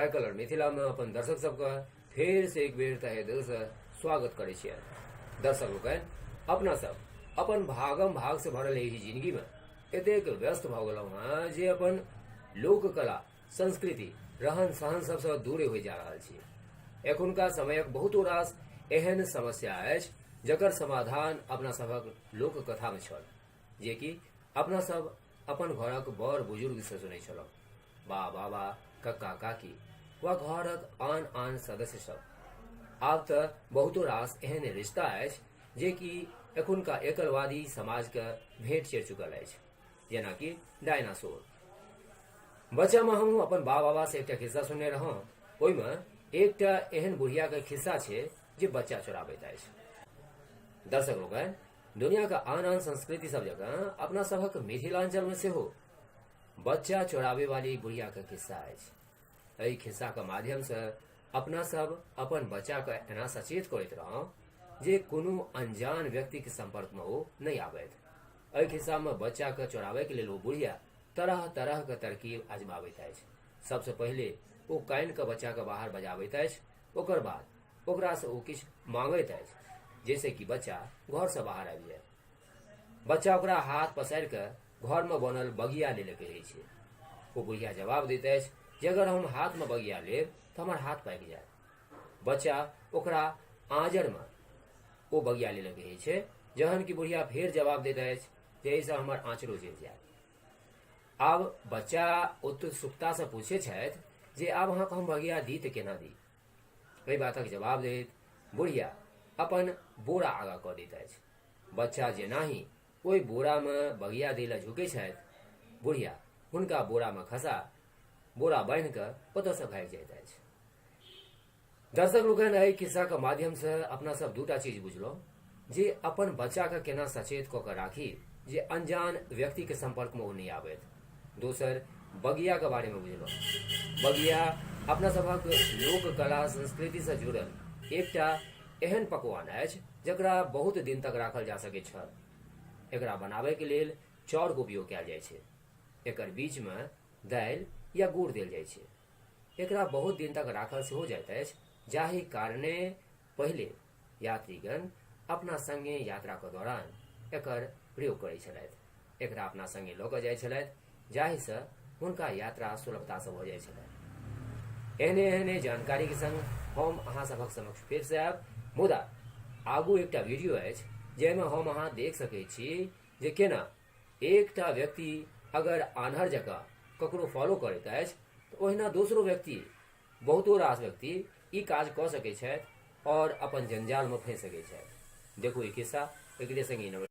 Colour Mithila में अपन दर्शक सबके फेर से एक बेर तहे दिल से स्वागत करै छियै। दर्शक लोकनि, अपना सब अपन भागम भाग से भरल एहि जिंदगी में एतेक व्यस्त भऽ गेलहुँ हँ जे अपन लोक कला, संस्कृति, रहन सहन सबसँ दूरे होइ जा रहल छी। एखुनका समयक बहुतो रास एहन समस्या अछि जकर समाधान अपना सभक लोक कथा में छल, जे कि अपना सब अपन घरक बड़ बुजुर्ग से सुनै छलहुँ, बा बाबा, कक्का काकी वा घरक आन आन सदस्य सब। आब तऽ बहुतो रास एहन रिश्ता अछि जे कि एखुनका एकलवादी समाजके भेंट चढ़ि चुकल अछि, जेनाकि डायनासोर। बच्चामे हमहूँ अपन बा बाबासँ एकटा खिस्सा सुनने रहौं। ओहिमे एकटा एहन बुढ़ियाके खिस्सा छै जे बच्चा चोराबैत अछि। दर्शक लोकनि, दुनियाके आन आन संस्कृति सब जकाँ अपना सभक मिथिलांचलमे सेहो बच्चा चोराबे वाली बुढ़िया के खिस्सा अछि। एहि खिस्सा के माध्यम से अपना सब अपन बच्चा के एना सचेत करैत रहौं जे कोनो अनजान व्यक्ति के संपर्क में ओ नहि आबैत। एहि खिस्सा में बच्चा के चोराबे के लेल ओ बुढ़िया तरह तरह के तरकीब आजमाबैत अछि। सबसे पहिले ओ कानि के बच्चा के बाहर बजाबैत अछि, ओकर बाद ओकरा से ओ किछु मांगैत अछि जाहिसँ कि बच्चा घर से बाहर आबि जाय। बच्चा ओकरा हाथ पसारि कऽ घरमे बनल बगिया लै लए कहै छै। ओ बुढ़िया जवाब दैत अछि जे अगर हम हाथमे बगिया लेब तऽ हमर हाथ पाकि जायत। बच्चा ओकरा आँजरमे ओ बगिया लै लए कहै छै, जहन कि बुढ़िया फेर जवाब दैत अछि जे एहिसँ हमर आँचरो जरि जायत। आब बच्चा उत्सुकतासँ पूछै छथि जे आब अहाँके हम बगिया दी तऽ केना दी? एहि बातक जवाब दैत बुढ़िया अपन बोरा आगाँ कऽ दैत अछि। बच्चा जेनाही ओहि बोरामे बगिया दै लए झुकै छथि, बुढ़िया हुनका बोरामे खसा बोरा बान्हि कऽ ओतऽसँ भागि जाइत अछि। दर्शक लोकनि, एहि खिस्साके माध्यमसँ अपना सब दूटा चीज बुझलहुँ जे अपन बच्चाके केना सचेत कऽ कऽ राखी जे अनजान व्यक्तिके सम्पर्कमे ओ नहि आबथि। दोसर, बगियाके बारेमे बुझलहुँ। बगिया अपना सभक लोक कला संस्कृतिसँ जुड़ल एकटा एहन पकवान अछि जकरा बहुत दिन तक राखल जा सकैत छल। एकरा बनाबैके लेल चाउरके उपयोग कयल जाइ छै। एकर बीचमे दालि या गुड़ देल जाइ छै। एकरा बहुत दिन तक राखल सेहो जाइत अछि, जाहि कारणे पहिले यात्रीगण अपना संगे यात्राके दौरान एकर प्रयोग करै छलथि। एकरा अपना संगे लऽ कऽ जाइ छलथि, जाहिसँ हुनका यात्रा सुलभतासँ भऽ जाइ छलनि। एहने एहने जानकारीके संग हम अहाँ सभक समक्ष फेरसँ आयब। मुदा आगू एकटा वीडियो अछि जाहिमे हम अहाँ देख सकैत छी जे केना एकटा व्यक्ति अगर आन्हर जकाँ ककरो फॉलो करैत अछि तऽ ओहिना दोसरो व्यक्ति, बहुतो रास व्यक्ति ई काज कऽ सकैत छथि आओर अपन जंजालमे फँसि सकैत छथि। देखू ई खिस्सा, एकरे संग ई नमस्कार।